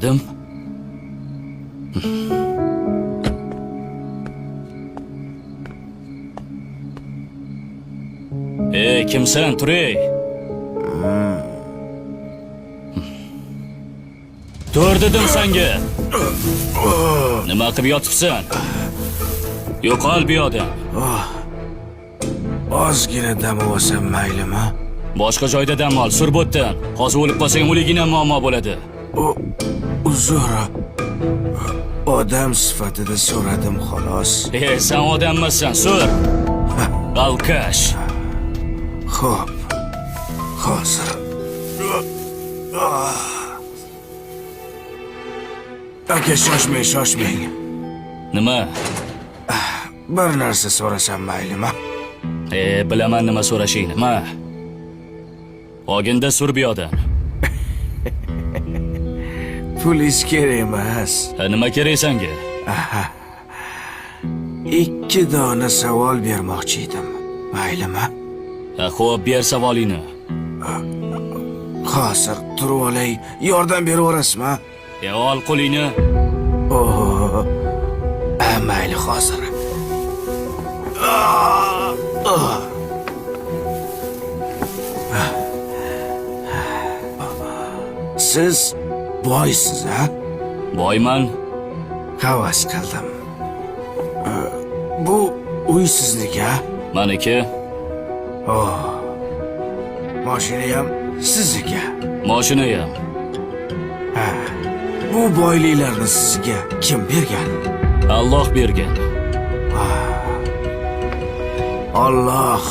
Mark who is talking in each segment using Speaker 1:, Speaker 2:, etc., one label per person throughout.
Speaker 1: Bilmadim. Ey, kimsan, tur ey. Tur dedim senga. Nima qilib yotibsan? Yo'qol bu yoqdan.
Speaker 2: Ozgina dam olsam maylimi?
Speaker 1: Boshqa joyda dam ol, sur bu yerdan. Hozir o'lib qolsang, o'liging ham muammo bo'ladi.
Speaker 2: Uzr. Odam sifatida so'radim xolos.
Speaker 1: Ey, sen odammassan, sur. Алкаш.
Speaker 2: Xo'p. Hozir. Aka, shoshmang, shoshmang.
Speaker 1: Nima?
Speaker 2: Bir narsa so'rasam maylimi?
Speaker 1: Bilaman nima so'rashingni. Ma. Olginda sur bu yoqdan.
Speaker 2: Pulingiz kerak emas.
Speaker 1: Ha, nima kerak senga?
Speaker 2: Ikki dona savol bermoqchi edim. Maylimi?
Speaker 1: Ha, xo'p, ber savolingni.
Speaker 2: Hozir turib olay, yordam beraverasizmi?
Speaker 1: E, ol qo'lingni.
Speaker 2: Oh, mayli hozir. Ah, ah. Siz boysiz, a?
Speaker 1: Boyman.
Speaker 2: Havas qildim. Bu uy sizniki, a?
Speaker 1: Maniki.
Speaker 2: Oh. Mashina ham sizniki.
Speaker 1: Mashina ham.
Speaker 2: Ha. Bu boyliklarni sizga kim bergan?
Speaker 1: Alloh bergan.
Speaker 2: Alloh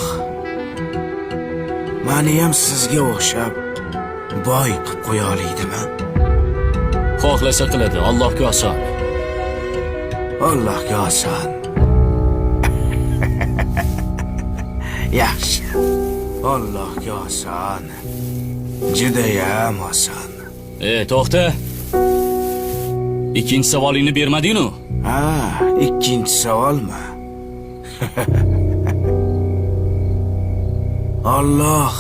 Speaker 2: meni ham sizga o'xshab boy qilib qo'ya olaydimi?
Speaker 1: Xohlasa qiladi, Allohga oson.
Speaker 2: Allohga oson. Yaxshi. Allohga oson. Judayam oson.
Speaker 1: E, to'xta. Ikkinchi savolingni bermading-ku.
Speaker 2: Ha, ikkinchi savolmi? Alloh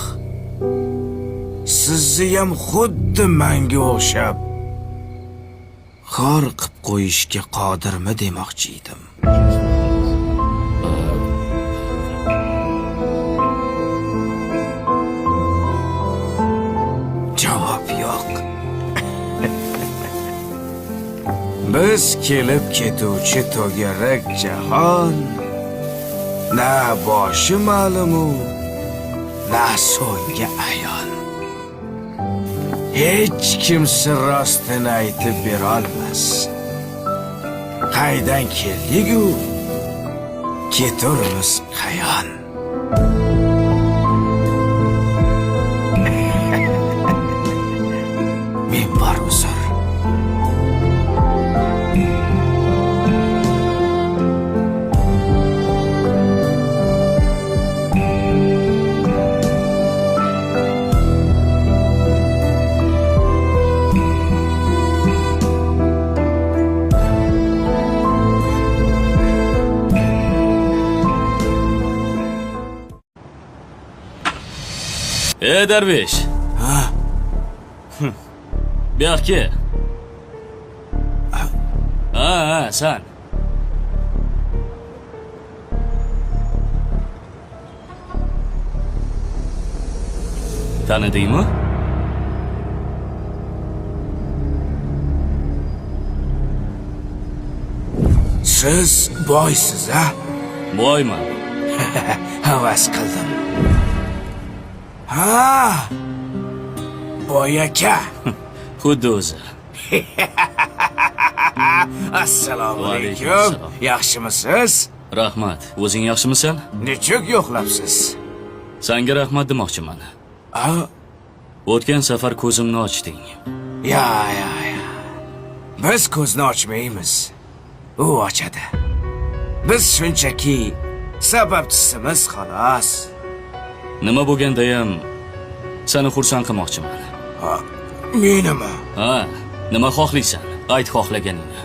Speaker 2: sizni ham xuddi menga o'xshab xor qilib qo'yishga qodirmi demoqchi edim. Javob yo'q. Biz kelib ketuvchi to'garak jahon, na boshi ma'lumu, na so'nggi ayon. Hech kimsa rostini aytib berolmas. Qaydan keldik-u, keturmiz qayon. Men bor uzr.
Speaker 1: Ey darvish.
Speaker 2: Ha?
Speaker 1: Bu yoqqa. Ha, ha, san. Tanidingmi?
Speaker 2: Siz boysiz, a?
Speaker 1: Boyman.
Speaker 2: Havas qildim. Ha! Boy aka.
Speaker 1: Xuddi o'zi.
Speaker 2: Assalomu
Speaker 1: Va alaykum
Speaker 2: alaykum.
Speaker 1: assalom.
Speaker 2: Yaxshimisiz?
Speaker 1: Rahmat. O'zing yaxshimisan?
Speaker 2: Nechuk yo'qlabsiz?
Speaker 1: Sanga rahmat demoqchiman.
Speaker 2: A?
Speaker 1: O'tgan safar ko'zimni ochding.
Speaker 2: Ya, ya, ya. Biz ko'zni ochmaymiz. U ochadi. Biz shunchaki sababchisimiz xolos.
Speaker 1: Nima bo'lganda-ham seni xursand qilmoqchiman.
Speaker 2: Ha, menimi?
Speaker 1: Ha, nima xohlaysan? Ayt xohlaganingni.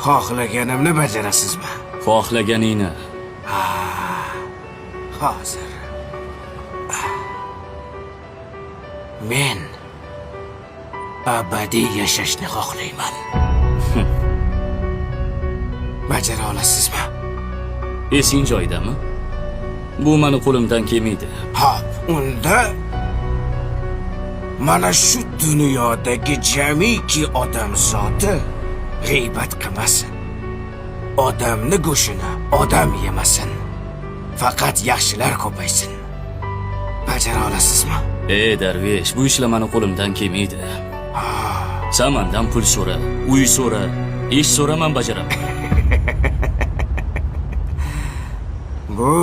Speaker 2: Xohlaganimni bajarasizmi?
Speaker 1: Xohlaganingni.
Speaker 2: Hozir. Men abadiy yashashni xohlayman. Bajara olasizmi?
Speaker 1: Esing joyidami? Bu mani qo'limdan kelmaydi.
Speaker 2: Hop, unda mana shu dunyodagi jamiki odam zoti g'iybat qilmasin. Odamni go'shini odam yemasin. Faqat yaxshilar ko'paysin. Bajara olasizmi?
Speaker 1: Ey darvesh, bu ishlar mani qo'limdan kelmaydi. San mandan pul so'ra, uy so'ra, ish so'ra, man bajaraman.
Speaker 2: Bu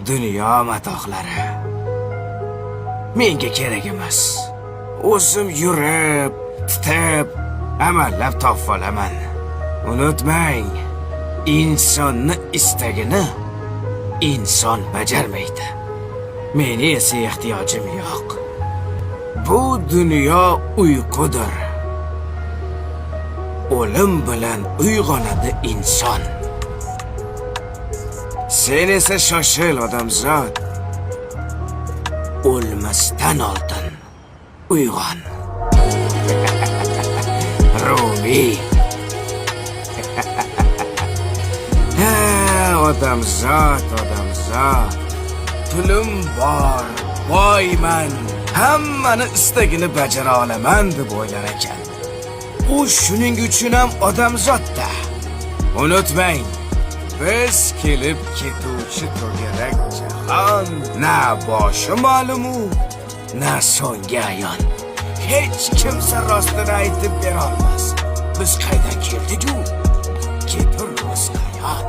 Speaker 2: dunyo matohlari menga kerak emas. O'zim yurib, titib, amallab topib olaman. Unutmang, insonni istagini inson bajarmaydi. Meni esa ehtiyojim yo'q. Bu dunyo uyqudir. O'lim bilan uyg'onadi inson. Sen esa shoshil, odamzod. O'lmasdan oldin uyg'on. Rumiy. Ha, odamzod, odamzod. Pulim bor, boyman, hammani istagini bajara olaman deb o'ylar ekan. U shuning uchun ham odamzodda. Unutmang, biz kelib ketuvchi to'garak jahon, na boshi ma'lumu, na so'nggi ayon. Hech kimsa rostini aytib bera olmas. Biz qaydan keldik-u, keturmiz qayon.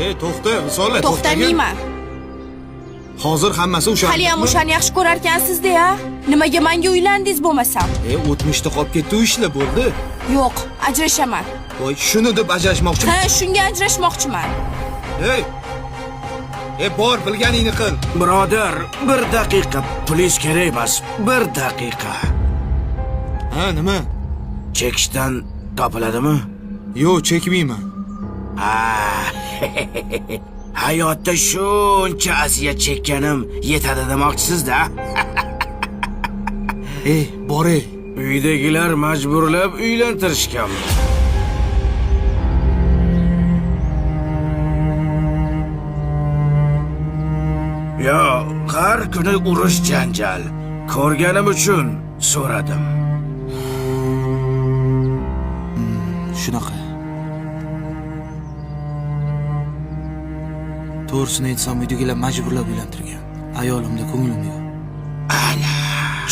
Speaker 3: E, to'xta, Visola.
Speaker 4: To'xtamayman.
Speaker 3: Hozir hammasi o'sha.
Speaker 4: Haliyam o'shani yaxshi ko'rarkansiz-da, ya? Nimaga menga uylandingiz bo'lmasam?
Speaker 3: E, o'tmishda qolib ketdi u ishlar, bo'ldi.
Speaker 4: Yo'q, ajrashaman.
Speaker 3: Voy, shuni deb ajrashmoqchi.
Speaker 4: Ha, shunga ajrashmoqchiman.
Speaker 3: Ey! E, bor, bilganingni qil.
Speaker 2: Birodar, bir daqiqa, pulingiz kerak emas, bir daqiqa.
Speaker 3: Ha, nima?
Speaker 2: Chekishdan topiladimi?
Speaker 3: Yo'q, chekmayman.
Speaker 2: Ha, hayotda shuncha aziyat chekkanim yetadi demoqchisiz-da.
Speaker 3: Ey, bor ey.
Speaker 2: Uydagilar majburlab uylantirishganmi? Yo, har kuni urush janjal. Ko'rganim uchun so'radim.
Speaker 3: Shunaqa. To'g'risini aytsam, uydagilar majburlab uylantirgan. Ayolimda ko'nglim yo'q.
Speaker 2: Ana,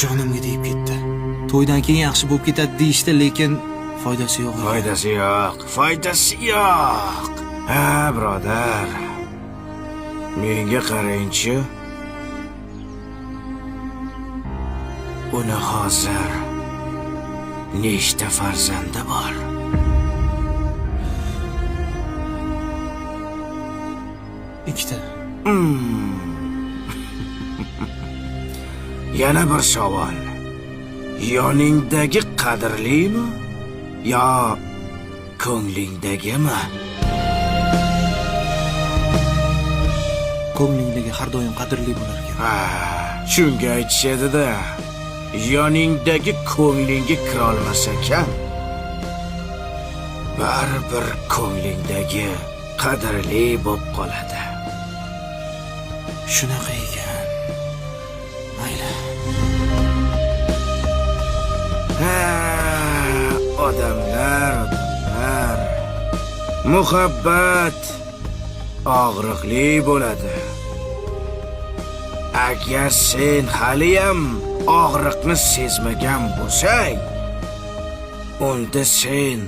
Speaker 3: Jonimga tegib ketdi. To'ydan keyin yaxshi bo'lib ketadi deyishdi, lekin foydasi yo'q ekan.
Speaker 2: Foydasi yo'q, foydasi yo'q. Ha, birodar. Menga qarangchi. Uni hozir nechta farzandi bor?
Speaker 3: Ikkita.
Speaker 2: Yana bir savol. Yoningdagi qadrlimi yo ko'nglingdagimi?
Speaker 3: Ko'nglingdagi har doim qadrli bo'lar ekan.
Speaker 2: Ha, shunga aytishadi-da. Yoningdagi ko'nglingga kirolmas ekan, baribir ko'nglingdagi qadrli bo'lib qoladi.
Speaker 3: Shunaqa ekan. Mayli.
Speaker 2: Ha, odamlar, odamlar. Muhabbat og'riqli bo'ladi. Agar sen haliyam og'riqni sezmagan bo'lsang, unda sen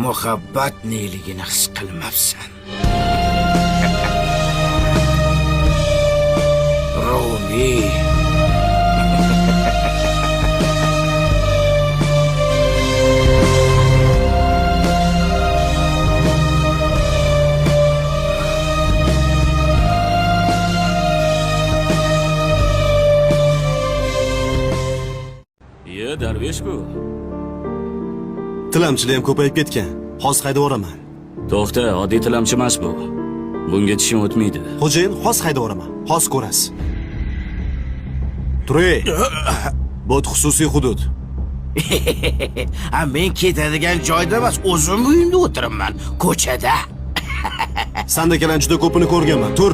Speaker 2: muhabbat neligini his qilmabsan. Rumiy.
Speaker 1: Iye, darvesh bu.
Speaker 5: Tilamchilar ham ko'payib ketgan. Hozir haydab yuboraman.
Speaker 1: To'xta, oddiy tilamchi emas bu. Bunga tishim o'tmaydi.
Speaker 5: Xo'jayin, xos haydaveraman. Xos ko'rasiz. Turay. Bu xususiy hudud.
Speaker 2: Ha, men ketadigan joyda emas, o'zim uyimda o'tiribman, ko'chada.
Speaker 5: Sandakalarni juda ko'pini ko'rganman. Tur.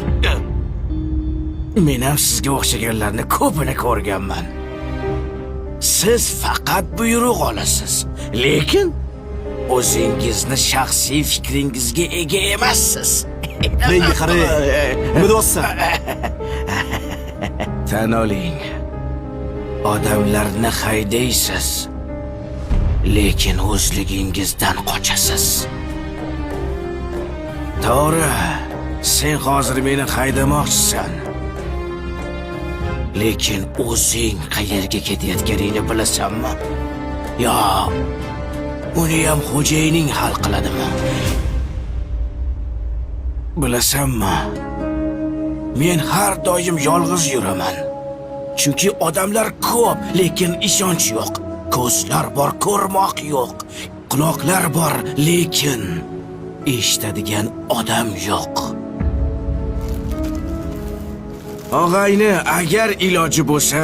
Speaker 2: Men ham sizga o'xshaganlarni ko'pini ko'rganman. Siz faqat buyruq olasiz, lekin o'zingizni shaxsiy fikringizga ega emassiz.
Speaker 5: Menga qara. Nima deyapsan?
Speaker 2: Tan oling. Odamlarni haydaysiz, lekin o'zligingizdan qochasiz. To'g'ri, sen hozir meni haydamoqchisan. Lekin o'zing qayerga ketayotganingni bilasanmi? Yo, uni ham xo'jayining hal qiladimi? Bilasanmi? Men har doim yolg'iz yuraman. Chunki odamlar ko'p, lekin ishonch yo'q. Ko'zlar bor, ko'rmoq yo'q. Quloqlar bor, lekin eshitadigan odam yo'q. Og'ayni, agar iloji bo'lsa,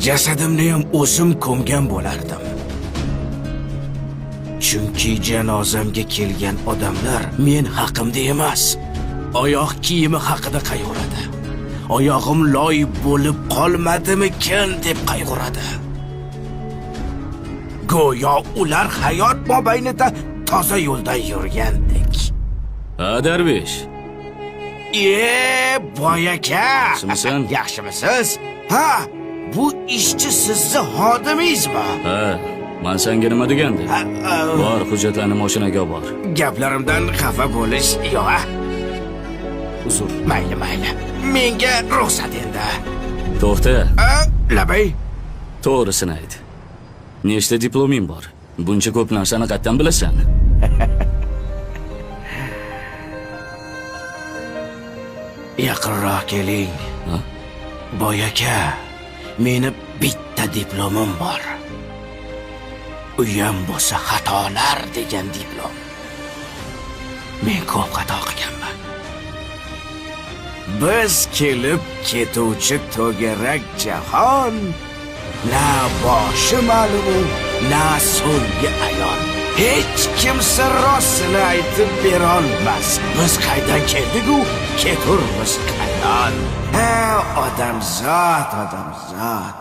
Speaker 2: jasadimni ham o'zim ko'mgan bo'lardim. Chunki janozamga kelgan odamlar men haqimda emas, oyoq kiyimi haqida qayg'uradi. Oyog'im loy bo'lib qolmadimikin deb qayg'uradi. Go'yo ular hayot mobaynida toza yo'ldan yurgandek.
Speaker 1: Ha, darvish.
Speaker 2: E, boy aka.
Speaker 1: Yaxshimisan?
Speaker 2: Yaxshimisiz? Ha, bu ishchi sizni xodimingizmi?
Speaker 1: Ha, man senga nima degandim?
Speaker 2: Ha, ha,
Speaker 1: Bor, hujjatlarni mashinaga olib bor.
Speaker 2: Gaplarimdan xafa bo'lish yo'q. A?
Speaker 3: Uzr.
Speaker 2: Mayli, mayli. Menga ruxsat endi.
Speaker 1: To'xta,
Speaker 2: A, labay.
Speaker 1: to'g'risini ayt. Nechta diploming bor? Buncha ko'p narsani qayerdan bilasan?
Speaker 2: Yaqinroq keling.
Speaker 1: Ha?
Speaker 2: Boy aka, meni bitta diplomim bor. Uyam bo'lsa xatolar degan diplom. Men ko'p xato qilganman. Biz kelib ketuvchi to'garak jahon na boshi ma'lumu, na so'nggi ayon. Hech kimsa rostini aytib berolmas. Biz qaydan keldik-u, keturmiz qayon. Ha, odamzod, odamzod.